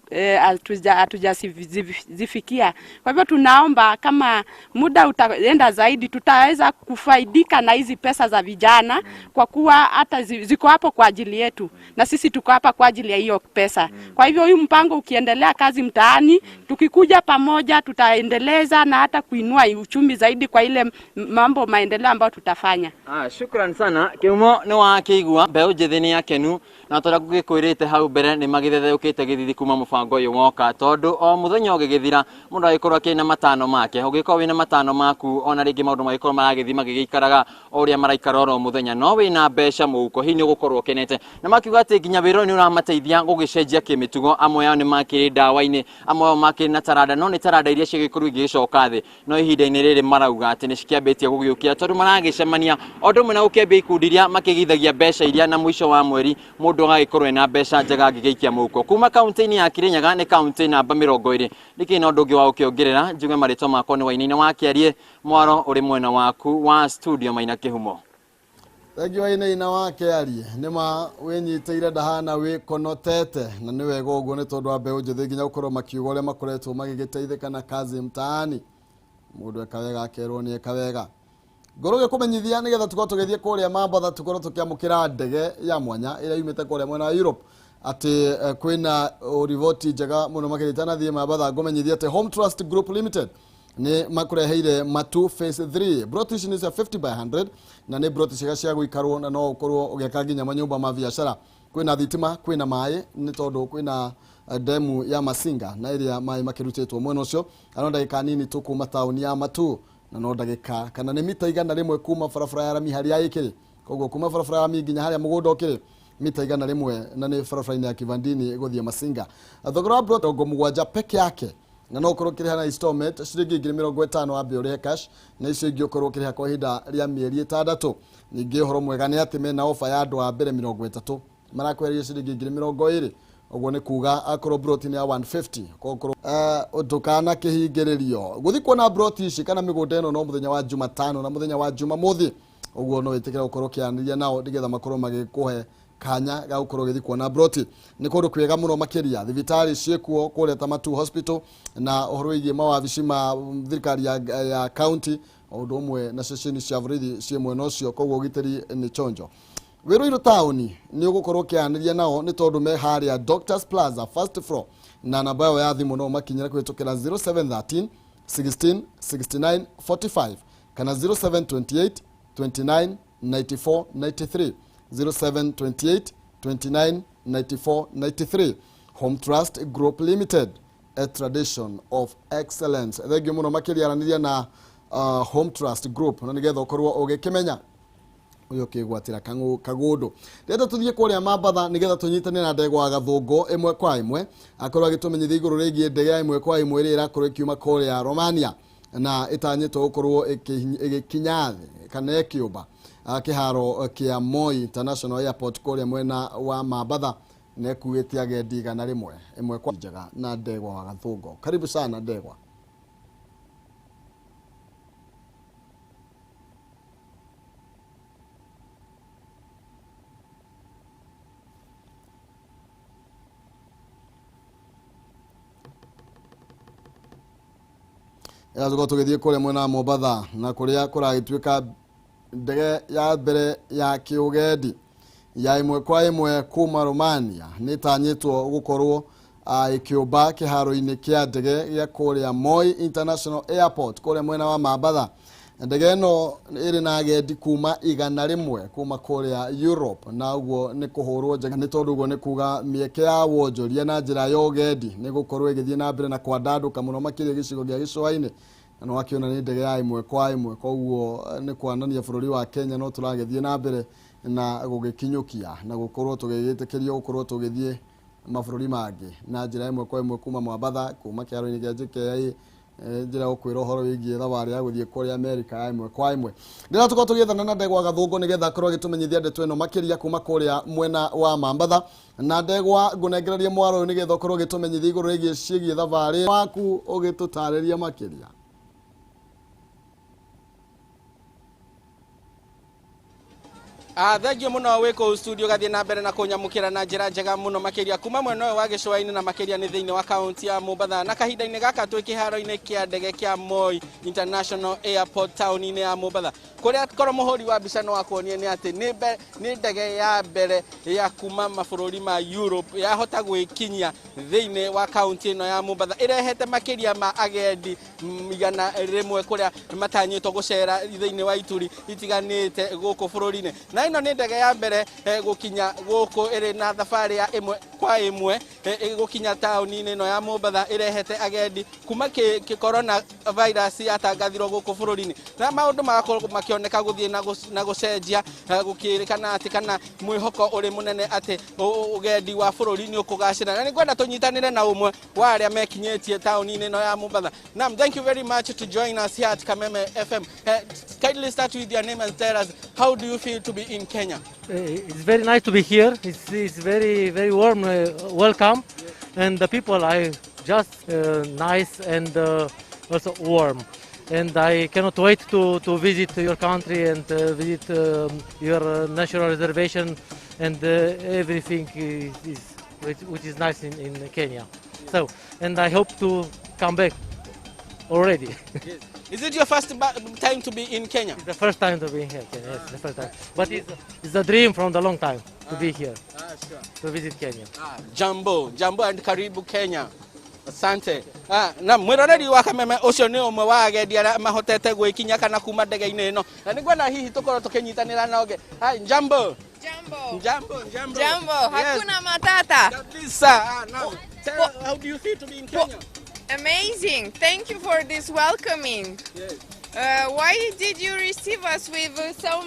hatujazifikia. Kwa hivyo tunaomba kama muda utaenda zaidi tutaweza kufaidika na hizi pesa za vijana, kwa kuwa hata ziko hapo kwa ajili yetu na sisi tuko hapa kwa ajili ya hiyo pesa. Kwa hivyo hii mpango ukiendelea, Kazi Mtaani, tukikuja pamoja tutaendeleza na hata kuinua uchumi zaidi kwa ile mambo maendeleo ambayo tutafanya. Shukran sana Kĩhumo. Nĩ wakĩigua mbeũ njĩthĩ nĩ akenu, na torĩa ngũgĩkwĩrĩte hau mbere nĩ magĩthetheũkĩte gĩthithi kuma mũbango ũyũ woka, tondũ o mũthenya ũgĩgĩthira mũndũ agĩkorwo akĩrĩ na matano make. Ũngĩkorwo wĩna matano maku, ona rĩngĩ maũndũ magĩkorwo maragĩthiĩ magĩgĩikaraga o ũrĩa maraikara oro mũthenya, no wĩna mbeca mũhuko, hihi nĩ ũgũkorwo ũkenete. Na makiuga atĩ nginya wĩra ũyũ nĩ ũramateithia gũgĩcenjia kĩmĩtugo. Amwe ao nĩ makĩrĩ ndawa-inĩ, amwe ao makĩrĩ na taranda, no nĩ taranda iria cigĩkorwo igĩgĩcoka thĩ, no ihinda-inĩ rĩrĩ marauga atĩ nĩ cikĩambĩtie gũgĩũkĩra, tondũ maragĩcemania o ũndũ ũmwe na gũkĩambia ikundi iria makĩgithagia mbeca iria, na mũico wa mweri mũndũ agagĩkorwo ena mbeca njega angĩgĩikia mũhuko. Kuma kaunti-inĩ ya Kirinyaga nĩ kaunti namba 20. Ndikĩrĩ na ũndũ ũngĩ wa gũkĩongerera, njuge marĩtwa makwa nĩ Wainaina wa Kĩarie. Mwaro ũrĩ mwena waku wa studio, Maina Kĩhumo. Thengiũ, Wainaina wa Kĩarie. Nĩ ma wĩnyitĩire ndahana wĩkonotete, na nĩ wega ũguo, nĩ tondũ wa mbeũ njĩthĩ nginya gũkorwo makiuga ũrĩa makoretwo magĩgĩteithĩka na Kazi Mtaani. Mũndũ eka wega akerwo nĩ eka wega. Ngorwo gĩkũmenyithia nĩgetha tũkorwo tũgĩthiĩ kũrĩa Mambatha, tũkorwo tũkĩamũkĩra ndege ya mwanya ĩrĩa yumĩte kũrĩa mwena wa Europe, atĩ kwĩna riboti njega mũno makĩria. Itanathiĩ Mambatha, ngũmenyithia atĩ Home Trust Group Limited nĩ makũreheire Matu Phase 3. Broti ici nĩ cia 50 by 100 na nĩ broti ciega cia gũikarwo, na no ũkorwo ũgĩaka nginya manyũmba ma biacara. Kwĩna thitima, kwĩna maĩ, nĩ tondũ kwĩna demu ya Masinga na ĩrĩa maĩ makĩrutĩtwo mwena ũcio. Na no ndagĩka nini tu kuma taũni ya Matu, na no ndagĩka kana nĩ mita 100 kuma barabara ya rami harĩa ĩkĩrĩ. Koguo kuma barabara ya rami nginya harĩa mũgũnda ũkĩrĩ, mita 100, na nĩ barabara-inĩ ya Kivandini gũthiĩ Masinga. Thogora wa broti 70 peke yake, na no ũkorwo ũkĩrĩha na installment ciringi 50,000, wambe ũrĩhe cash na icio ingĩ ũkorwo ũkĩrĩha kwa ihinda rĩa mĩeri 6. Ningĩ ũhoro mwega nĩ atĩ mena ofa ya andũ a mbere 30, marakweheria ciringi 20,000. Ũguo nĩ kuga akorwo broti nĩ ya 150, kokorwo ndũkana kĩhingĩrĩrio gũthiĩ kuona broti ici kana mĩgũnda ĩno no mũthenya wa Jumatano na mũthenya wa Jumamothi. Ũguo no wĩtĩkĩre gũkorwo ũkĩaranĩria nao nĩgetha makorwo magĩkũhe kanya ga gũkorwo ũgĩthiĩ kuona broti. Nĩ kũndũ kwega mũno makĩria, thibitarĩ ciĩkuo kũrĩa ta Matu Hospital, na ũhoro wĩgiĩ mawabici ma thirikari ya county, o ũndũ ũmwe na ceceni cia borithi ciĩ mwena ũcio. Koguo ũgitĩri nĩ chonjo. Wĩrũirũ taũni nĩ ũgũkorwo ũkĩaranĩria nao, nĩ tondũ me harĩa Doctors Plaza, first floor, na namba yao ya thimũ no makinyĩre kũhĩtũkĩra 0713 16 69 45 kana 0728 29 94 93, 0728 29 94 93. Home Trust Group Limited, a tradition of excellence. Thengio mũno makĩria. Aranĩria na Home Trust Group na nĩgetha ũkorwo ũgĩkĩmenya ũyũ ũkĩgwatĩra kagũndũ. Ndĩrenda tũthiĩ kũrĩa Mambatha nĩgetha tũnyitane na ndegwa Gathũngũ ĩmwe kwa ĩmwe, akorwo agĩtũmenyithia igũrũ rĩgiĩ ndege ya ĩmwe kwa ĩmwe ĩrĩa ĩrakorwo ĩkiuma kũrĩa Romania na ĩtanyĩtwo gũkorwo ĩgĩkinya thĩ kana ĩkĩũmba kĩharo kĩa Moi International Airport kũrĩa mwena wa Mambatha, na ĩkuĩte agendi 100. Ĩmwe kwa njega na ndegwa wa Gathũngũ. Karibu sana, ndegwa. Ĩra tũgĩthiĩ kũrĩa mwena wa Mombatha na kũrĩa kũragĩtuĩka ndege ya mbere ya kĩũgendi ya ĩmwe kwa ĩmwe kuma Romania nĩ ĩtanyĩtwo gũkorwo ĩkĩũmba kĩharo-inĩ kĩa ndege gĩa kũrĩa Moi International Airport kũrĩa mwena wa Mambatha. Ndege ĩno ĩrĩ na agendi kuma 100 kuma kũrĩa Europe, na ũguo nĩ kũhũrwo njega, nĩ tondũ ũguo nĩ kuga mĩeke ya wonjoria na njĩra ya ũgendi nĩ gũkorwo ĩgĩthiĩ na mbere na kwandandũka mũno makĩria gĩcigo gĩa gĩcũa-inĩ. Na nĩ wakĩona nĩ ndege ya ĩmwe kwa ĩmwe, koguo nĩ kuonania bũrũri wa Kenya no tũragĩthiĩ na mbere na gũgĩkinyũkia na gũkorwo tũgĩgĩtĩkĩrio gũkorwo tũgĩthiĩ mabũrũri mangĩ na njĩra ĩmwe kwa ĩmwe kuma Mombatha, kuma kĩharo-inĩ kĩa JKIA. Njĩra gũkwĩra ũhoro wĩgiĩ thabarĩ ya gũthiĩ kũrĩa Amerika ya ĩmwe kwa ĩmwe. Ndĩra tũkorwo tũgĩethana na Ndegwa Gathũngũ nĩgetha akorwo agĩtũmenyithia ndeto ĩno makĩria kuma kũrĩa mwena wa Mambatha. Na Ndegwa, ngũnengererie mwaro ũyũ nĩgetha ũkorwo ũgĩtũmenyithia igũrũ rĩgiĩ ciĩgiĩ thabarĩ waku, ũgĩtũtarĩria makĩria. Thengio muno wĩ kũu studio, gathiĩ na mbere na kũnyamũkĩra na njĩra njega mũno makĩria kuma mwena ũyũ wa gĩcũa-inĩ na makĩria nĩ thĩinĩ wa kaunti ya Mombatha. Na kahinda-inĩ gaka twĩ kĩharo-inĩ kĩa ndege kĩa Moi International Airport taũni-inĩ ya Mombatha, kũrĩa korwo mũhũri wa mbica no akuonie nĩ atĩ nĩ ndege ya mbere ya kuma mabũrũri ma Europe yahota gwĩkinyia thĩinĩ wa kaunti ĩno ya Mombatha, ĩrehete makĩria ma agendi 100 kũrĩa matanyĩtwo gũcera thĩinĩ wa ituri itiganĩte gũkũ bũrũri-inĩ. Na ĩno nĩ ndege ya mbere gũkinya gũkũ ĩrĩ na thabarĩ ya ĩmwe kwa ĩmwe gũkinya taũni-inĩ ĩno ya Mombatha, ĩrehete agendi kuma kĩ corona virus yatangathirwo gũkũ bũrũri-inĩ, na maũndũ magakorwo makĩoneka gũthiĩ na gũcenjia, gũkĩrĩkana atĩ kana mwĩhoko ũrĩ mũnene atĩ ũgendi wa bũrũri nĩ ũkũgacĩra. Na nĩngwenda tũnyitanĩre na ũmwe wa arĩa mekinyĩtie taũni-inĩ ĩno ya Mombatha. Naam, thank you very much to join us here at Kameme FM. Kindly start with your name and tell us, how do you feel to be in Kenya? It's very nice to be here. It's very, very warm welcome. And the people are just nice and also warm. And I cannot wait to visit your country and visit your national reservation and everything which is nice in Kenya. And I hope to come back already. Yes. Is it your first time to be in Kenya? It's the first time to be here, Kenya. Yes, the first time. But it's a dream from the long time to be here, to visit Kenya. Jambo, jambo and karibu Kenya. Asante. Na mwiroreri wa Kameme, ucio nĩ ũmwe wa agendi arĩa mahotete gwĩkinya kana kuma ndege-inĩ ĩno, na nĩngwenda hihi tũkorwo tũkĩnyitanĩra na ũngĩ. Hi, jambo. Jambo. Jambo, jambo. Jambo. Yes. Hakuna matata. Kabisa. Now, tell, how do you feel to be in Kenya? Amazing. Thank you for this welcoming. Yes. Why did you receive us with so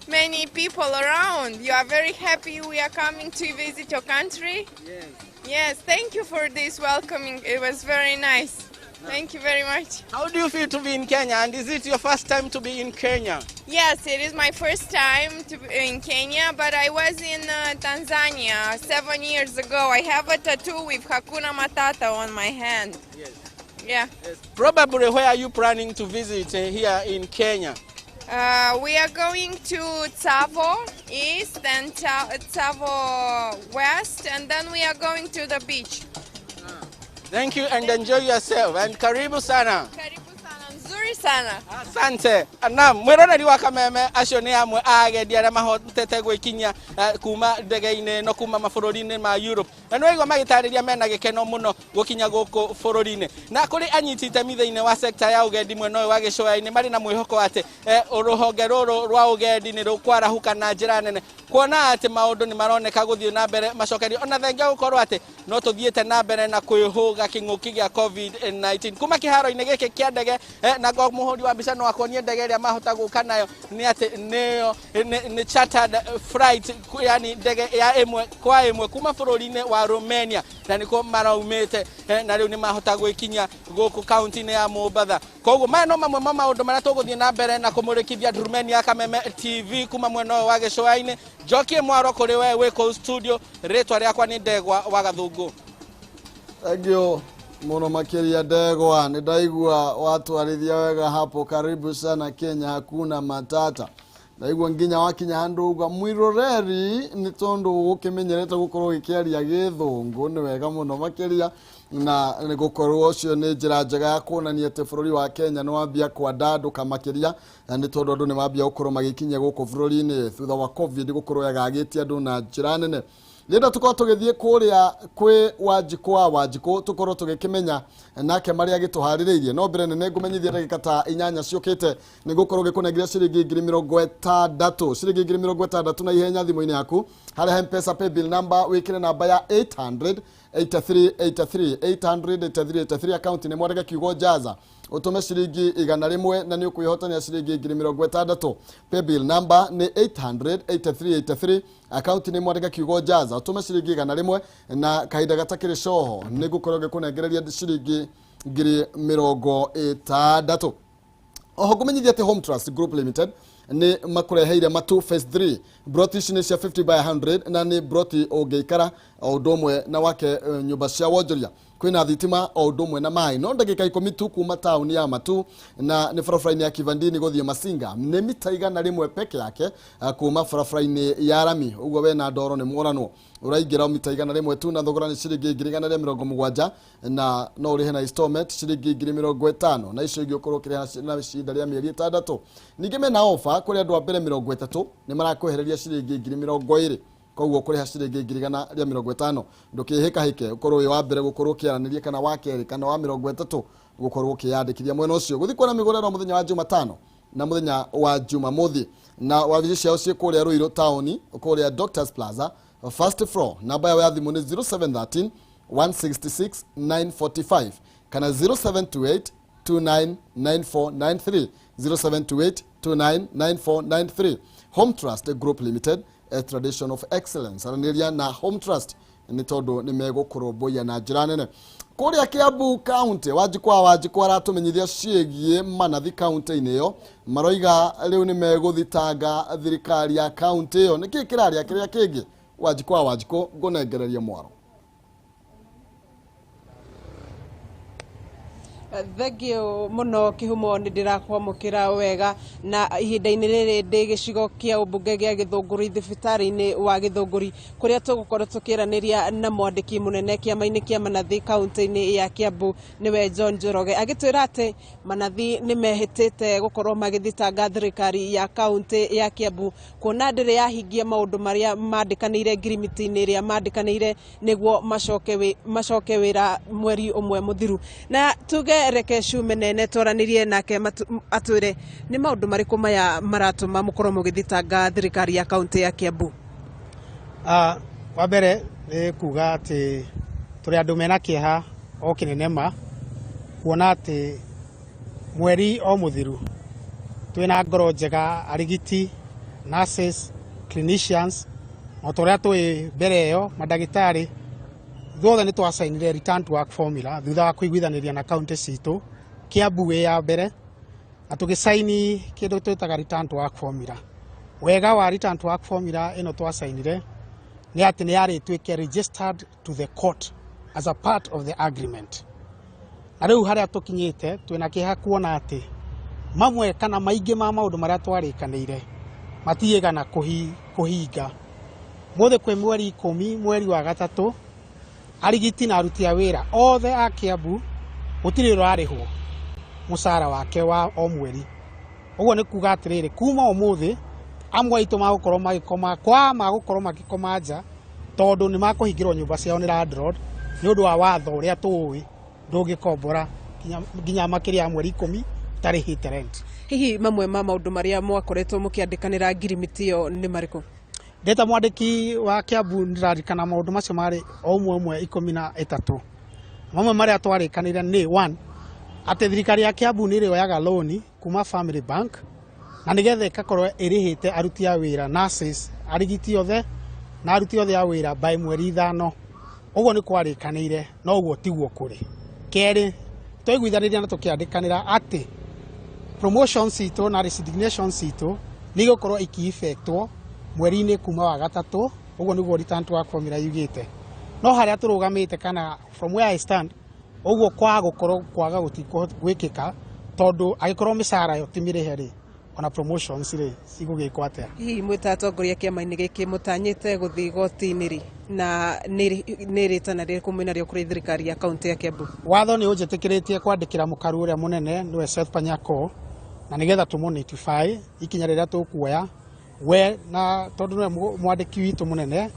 many people around? You are very happy we are coming to visit your country? Yes. Yes, thank you for this welcoming. It was very nice. Thank you very much. How do you feel to be in Kenya? And is it your first time to be in Kenya? Yes, it is my first time to be in Kenya, but I was in Tanzania 7 years ago. I have a tattoo with Hakuna Matata on my hand. Yes. Yeah. Yes. Probably where are you planning to visit here in Kenya? We are going to Tsavo East and Tsavo West, and then we are going to the beach. Thank you and enjoy yourself. And karibu sana. Karibu sana, nzuri sana. Asante. Naam, mwiroreri wa Kameme, acio nĩ amwe a agendi arĩa mahotete gwĩkinyia kuma ndege-inĩ ĩno kuma mabũrũri-inĩ ma Europe. Na nĩwaigua magĩtarĩria mena gĩkeno mũno gũkinya gũkũ bũrũri-inĩ. Na kũrĩ anyiti itemi thĩinĩ wa sekta ya ũgendi mwena ũyũ wa gĩcũa-inĩ, marĩ na mwĩhoko atĩ rũhonge rũrũ rwa ũgendi nĩ rũkwarahũka na njĩra nene, kuona atĩ maũndũ nĩ maroneka gũthiĩ na mbere macokerio, ona thengia gũkorwo atĩ no tũthiĩte na mbere na kwĩhũga kĩng'ũki gĩa COVID-19. Kuma kĩharo-inĩ gĩkĩ kĩa ndege, na ngo mũhũri wa mbica no akuonie ndege ĩrĩa mahota gũka nayo, nĩ atĩ nĩyo nĩ chartered flight, yani ndege ya ĩmwe kwa ĩmwe kuma bũrũri-inĩ wa Romania, na nĩkuo maraumĩte, na rĩu nĩ mahota gwĩkinyia gũkũ kaunti-inĩ ya Mombatha. Koguo maya no mamwe ma maũndũ marĩa tũgũthiĩ na mbere na kũmũrĩkithia Ndurumeni ya Kameme TV kuma mwena ũyũ wa gĩcũa-inĩ. Njokie mwaro kũrĩ we wĩ kũu studio. Rĩtwa rĩakwa nĩ Ndegwa wa Gathũngũ. Thank you muno makĩria, Ndegwa, nĩ ndaigua watwarithia wega hapo. Karibu sana Kenya, hakuna matata. Ndaigua nginya wakinya handũ uga mwiroreri nĩ tondũ gũkĩmenyerete gũkorwo gĩkĩaria gĩthũngũ, nĩ wega mũno makĩria, na nĩ gũkorwo ũcio nĩ njĩra njega ya kuonania atĩ bũrũri wa Kenya nĩ wambia kwandandũka makĩria, na nĩ tondũ andũ nĩ mambia gũkorwo magĩkinya gũkũ bũrũri-inĩ thutha wa COVID gũkorwo yagagĩtie andũ na njĩra nene. Rĩrĩa tũkorwo tũgĩthiĩ kũrĩa kwĩ Wanjikũ wa Wanjikũ, tũkorwo tũgĩkĩmenya nake marĩa agĩtũharĩrĩirie. No mbere nene ngũmenyithia ndagĩka ta 8 ciũkĩte nĩ ngũkorwo ngĩkũnengera ciringi 60,000, ciringi 60,000 na ihenya thimũ-inĩ yaku harĩa M-Pesa paybill number wĩkĩre namba ya 800 83 83 800 83 83, account nĩ mwandĩke kiugo jaza, ũtũme ciringi 100 na nĩ ũkwĩhotania ciringi 60,000. Paybill number nĩ 800 83 83, account nĩ mwandĩke kiugo jaza, ũtũme ciringi 100 na kahinda gatakĩrĩ coho nĩ ngũkorwo ngĩkũnengereria ciringi 60,000. Oho ngũmenyithia atĩ Home Trust Group Limited nĩ makũreheire Matu Phase 3. Broti ici nĩ cia 50 by 100 na nĩ broti ũngĩikara o ũndũ ũmwe na wake nyũmba cia wonjoria. Kwĩna thitima o ũndũ ũmwe na maĩ, no ndagĩka 10 tu kuma taũni ya Matu, na nĩ barabara-inĩ ya Kivandini gũthiĩ Masinga, nĩ mita 100 peke yake kuma barabara-inĩ ya rami. Ũguo we na ndoro nĩ mworanwo, ũraingĩra mita 100 tu, na thogora nĩ ciringi 170,000, na no ũrĩhe na installment ciringi 50,000, na icio ingĩ ũkorwo ũkĩrĩha na ihinda rĩa mĩeri 6. Ningĩ mena ofa kũrĩ andũ a mbere 30 nĩ marakwehereria ciringi 20,000, koguo kũrĩha ciringi 150,000. Ndũkĩhĩkahĩke, ũkorwo wĩ wa mbere gũkorwo ũkĩaranĩria, kana wa kerĩ, kana wa 30 gũkorwo ũkĩyandĩkithia mwena ũcio. Gũthiĩ kuona mĩgũnda mũthenya wa Jumatano na mũthenya wa Jumamothi, na wabici ciao ciĩ kũrĩa Ruiru taũni, kũrĩa Doctors Plaza, first floor. Namba yao ya thimũ nĩ 0713 166 945 kana 0728 299493, 0728 299493. Home Trust Group Limited, a tradition of excellence. Aranĩria na Home Trust nĩ tondũ nĩ megũkũrũmbũiya na njĩra nene. Kũrĩa Kiambu County, Wanjikũ wa Wanjikũ aratũmenyithia ciĩgiĩ manathi kaunti-inĩ ĩyo, maroiga rĩu nĩ megũthitanga thirikari ya kaunti ĩyo. Nĩkĩ kĩrarĩa kĩrĩa kĩngĩ? Wanjikũ wa Wanjikũ, ngũnengereria mwaro. Thengio muno Kihumo, nĩ ndĩrakwamũkĩra wega, na ihinda-inĩ rĩrĩ ndĩ gĩcigo kĩa ũmbunge gĩa Gĩthũngũri, thibitarĩ-inĩ wa Gĩthũngũri, kũrĩa tũgũkorwo tũkĩaranĩria na mwandĩki mũnene kĩama-inĩ kĩa manathi kaunti-inĩ ya Kiambu, nĩwe John Njoroge, agĩtwĩra atĩ manathi nĩ mehĩtĩte gũkorwo magĩthitanga thirikari ya kaunti ya Kiambu kuona ndĩrĩ yahingia maũndũ marĩa mandĩkanĩire ngirimiti-inĩ ĩrĩa mandĩkanĩire nĩguo macoke wĩra mweri ũmwe mũthiru. Na tuge reke Shume Nene twaranĩrie nake atwĩre nĩ maũndũ marĩkũ maya maratũma mũkorwo mũgĩthitanga thirikari ya kaunti ya Kiambu. Wa mbere nĩ kuga atĩ tũrĩ andũ mena kĩeha o kĩnene ma kuona atĩ mweri o mũthiru twĩna ngoro njega, arigiti, nurses, clinicians, o ta ũrĩa tũĩ mbere ĩyo mandagĩtarĩ ithuothe nĩ twacainire return to work formula thutha wa kũiguithanĩria na kaunti citũ, Kiambu wĩ ya mbere, na tũgĩcaini kĩndũ twĩtaga return to work formula. Wega wa return to work formula ĩno twacainire nĩ atĩ nĩ yarĩ ĩtuĩke registered to the court as a part of the agreement. Na rĩu harĩa tũkinyĩte twĩna kĩeha kuona atĩ mamwe kana maingĩ ma maũndũ marĩa twarĩkanĩire matiigana kũhinga. Mũthĩ kwĩ mweri 10 mweri wa 3, arigiti na aruti a wĩra othe a Kiambu gũtirĩ ũrarĩhwo mũcara wake wa o mweri. Ũguo nĩ kuga atĩrĩrĩ, kuma ũmũthĩ amwe aitũ magũkorwo magĩkoma kwa magũkorwo magĩkoma nja, tondũ nĩ makũhingĩrwo nyũmba ciao nĩ landlord nĩ ũndũ wa watho ũrĩa tũĩ ndũngĩkombora nginya makĩria ya mweri 10 ũtarĩhĩte rent. Hihi mamwe ma maũndũ marĩa mwakoretwo mũkĩandĩkanĩra ngirimiti ĩyo nĩ marĩkũ? Ndĩta mwandĩki wa Kiambu ndĩraririkana maũndũ macio marĩ o ũmwe ũmwe 13. Mamwe marĩa twarĩkanĩire nĩ 1, atĩ thirikari ya Kiambu nĩ ĩrĩoyaga loan kuma Family Bank na nĩgetha ĩgakorwo ĩrĩhĩte aruti a wĩra, nurses, arigiti othe na aruti othe a wĩra by mweri 5. Ũguo nĩ kwarĩkanĩire, no ũguo tiguo kũrĩ. Kerĩ, twaiguithanĩria na tũkĩandĩkanĩra atĩ promotion citũ na resignation citũ nĩ igũkorwo iki-effectwo mweri-inĩ kuma wa 3, ũguo nĩguo return to work formula yugĩte. No harĩa tũrũgamĩte kana from where I stand, ũguo kwaga gũkorwo kwaga gwĩkĩka, tondũ angĩkorwo mĩcara ĩyo ti mĩrĩhe rĩ, ona promotions rĩ cigũgĩkwo atĩa? Hihi mwĩ ta atongoria kĩama-inĩ gĩkĩ mũtanyĩte gũthiĩ igoti-inĩ rĩ, na nĩ rĩtana rĩrĩkũ mwĩnarĩo kũrĩ thirikari ya kaunti ya Kiambu? Watho nĩ ũnjĩtĩkĩrĩtie kwandĩkĩra mũkaru ũrĩa mũnene nĩwe Seth Panyako, na nĩgetha tũmũ notify ikinya rĩrĩa tũkuoya we, na tondũ nĩwe mwandĩki witũ mũnene,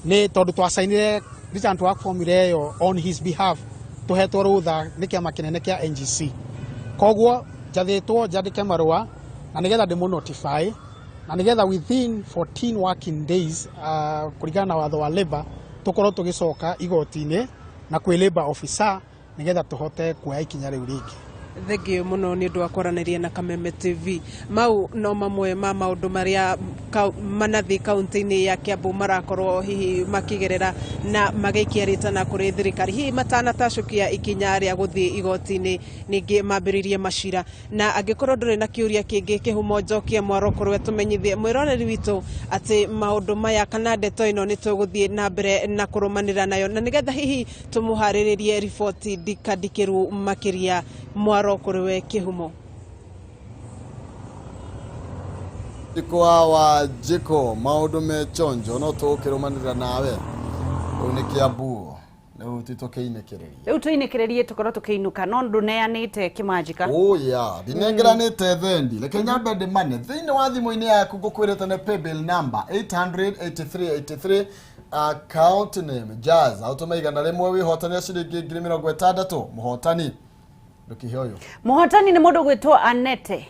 nĩ tondũ twacainire return to work formula ĩyo on his behalf tũhetwo rũtha nĩ kĩama kĩnene kĩa NGC. Koguo njathĩtwo njandĩke marũa na nĩgetha ndĩmũ notify na nĩgetha within 14 working days, kũringana na watho wa labor, tũkorwo tũgĩcoka igoti-inĩ na kwĩ labor officer nĩgetha tũhote kuoya ikinya rĩu rĩngĩ. Thengio mũno nĩ ũndũ wa kwaranĩria na Kameme TV. Mau no mamwe ma maũndũ marĩa Manathi kaunti-inĩ ya Kiambu marakorwo hihi makĩgerera na magĩikia rĩtana kũrĩ thirikari hihi matanatacũkia ikinya rĩa gũthiĩ igoti-inĩ ningĩ mambĩrĩrie macira. Na angĩkorwo ndũrĩ na kĩũria kĩngĩ Kĩhumo, njokie mwaro kũrĩ tũmenyithie mwĩroreri witũ atĩ maũndũ maya kana ndeto ĩno nĩ tũgũthiĩ na mbere na kũrũmanĩra nayo, na nĩgetha hihi tũmũharĩrĩrie riboti ndikandikĩru makĩria. Mwaro kũrĩ we Kĩhumo. Njiko wa Wanjiko, maũndũ me chonjo no tũgũkĩrũmanĩrĩra nawe. Rĩu nĩ Kiambu, rĩu ti tũkĩinĩkĩrĩria. Rĩu tũinĩkĩrĩrie tũkorwo tũkĩinũka, no ndũneanĩte kĩmanjĩka. Oya, ndinengeranĩte thendi. Reke nyambe ndĩmane thĩinĩ wa thimũ-inĩ yaku. Ngũkwĩrĩte nĩ paybill number 88383, account name Jazz. Aũtũme 100, wĩhotanĩra ciringi 60,000. Mũhotani ndũkĩhe ũyũ. Mũhotani nĩ mũndũ gwĩtwo Anete.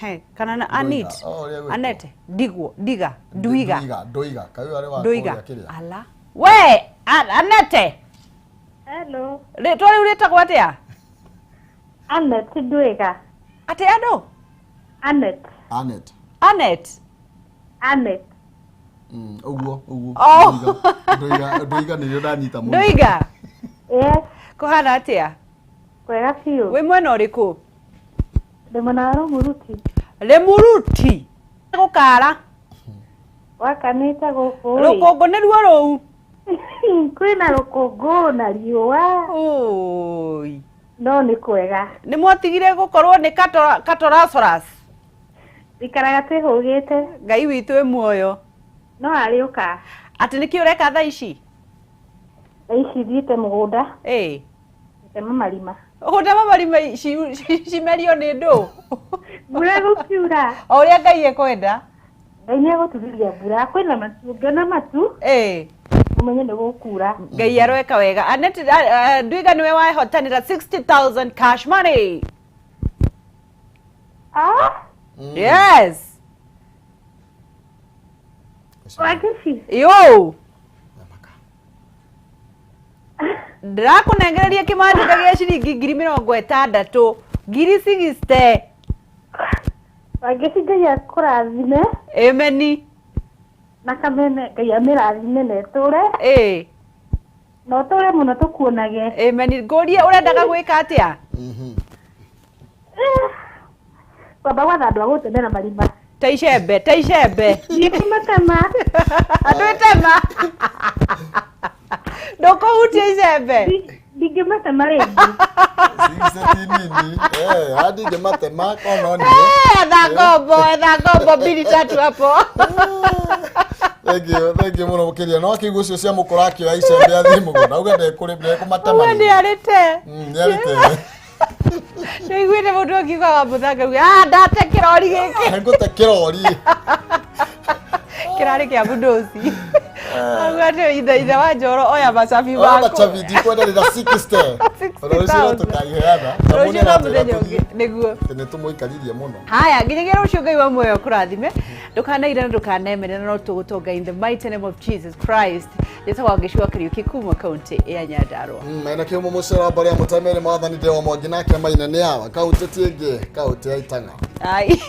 He, kana na Anit. Oh, ũrĩa gwĩtwo. Anete Ndigwo, Ndiga, Nduiga. Nduiga, Nduiga kaĩ arĩ wa Nduiga. kũrĩa kĩrĩa. Ala we Anete. Hello. Rĩtwa rĩu rĩtagwo atĩa? Anet Ndwiga. Atĩ andũ? Anet. Anet. Anet. Anet. Ũguo ũguo. Oh. Nduiga, Nduiga nĩrĩo ndanyita mũno. Nduiga. Yes. Kũhana atĩa? Kwega biũ. Wĩ mwena ũrĩkũ? Ndĩ mwena wa Rũmuruti. Rĩmuruti gũkara. Wakanĩte gũkũ ĩ. Rũkũngũ nĩruo rũu. Kwĩna rũkũngũ na riũa. Oi. No nĩ kwega. Nĩ mwatigire gũkorwo nĩ katoracoras. Ikaraga twĩhũgĩte. Ngai witũ ĩ muoyo. No arĩũka. Atĩ nĩkĩ ũreka thaa ici? Thaa ici thiĩte mũgũnda. Ĩ. Gũtema marima. Gũtema marima cimerio nĩ ndũ? Mbura gũkiura. O ũrĩa Ngai ekwenda. Ngai nĩ egũturiria mbura. Kwĩna matu, ngĩona matu. Ĩ. Ũmenye nĩ gũkura. Ngai aroeka wega. Anet Ndwiga nĩwe wahotanĩra 60,000 cash money. Ah? Yes. Wangeci. Yo. Ndĩrakũnengereria kĩmanjĩka gĩa ciringi 60,000, 60,000. Wangeci, Ngai akũrathime. Ameni. Na kamene Ngai amĩrathime na ĩtũre. Ĩ. Na ũtũre mũno tũkuonage. Ameni. Ngũrie ũrendaga gwĩka atĩa? Kwamba gwatha andũ a gũtemera marima. Ta icembe, ta icembe. Ndikũmatema. Andũ ĩtema. Ndũkũhutia icembe. Ndingĩmatema rĩngĩ. Sixty nini. Eh, hadi ngematema kono ni. Etha ngombo, etha ngombo mbili tatu hapo. Thank you, thank you mũno mũkĩria. No akĩigua ũcio cia mũkũra akĩoya icembe athiĩ mũgũnda. Auga ndekũmatema. Uga nĩ arĩte. Nĩ arĩte. Nĩiguĩte mũndũ akiuga wa mũthanga uga, ah, ndate kĩrori gĩkĩ. Ngũte kĩrori. Kĩrarĩ kĩa mũndũci. Auga atĩ ithe wa Njoro oya macabi Oya maku. macabi ndikwenda rĩra 60. Ona rũciũ no tũkaiheana. Rũciũ no mũthenya ũngĩ nĩguo. Nĩ tũmũikaririe mũno. Haya, nginyagia rũciũ Ngai wa muoyo kũrathime. Ndũkanaire na ndũkanemere, na no tũgũtonga in the mighty name of Jesus Christ. Njĩtagwo Wangeci wa Kariũki kuma kaunti ya Nyandarua. Mena kĩhumo mũcera wa mbarĩ ya mũtemeri mwathani Ndewa Mwangi nake Maina nĩ awa kaunti ti ĩngĩ, kaunti ya Itang'a. Ai.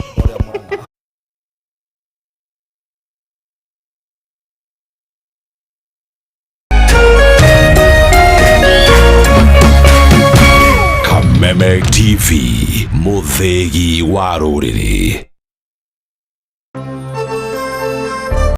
Kameme TV, mũthĩgi wa rũrĩrĩ.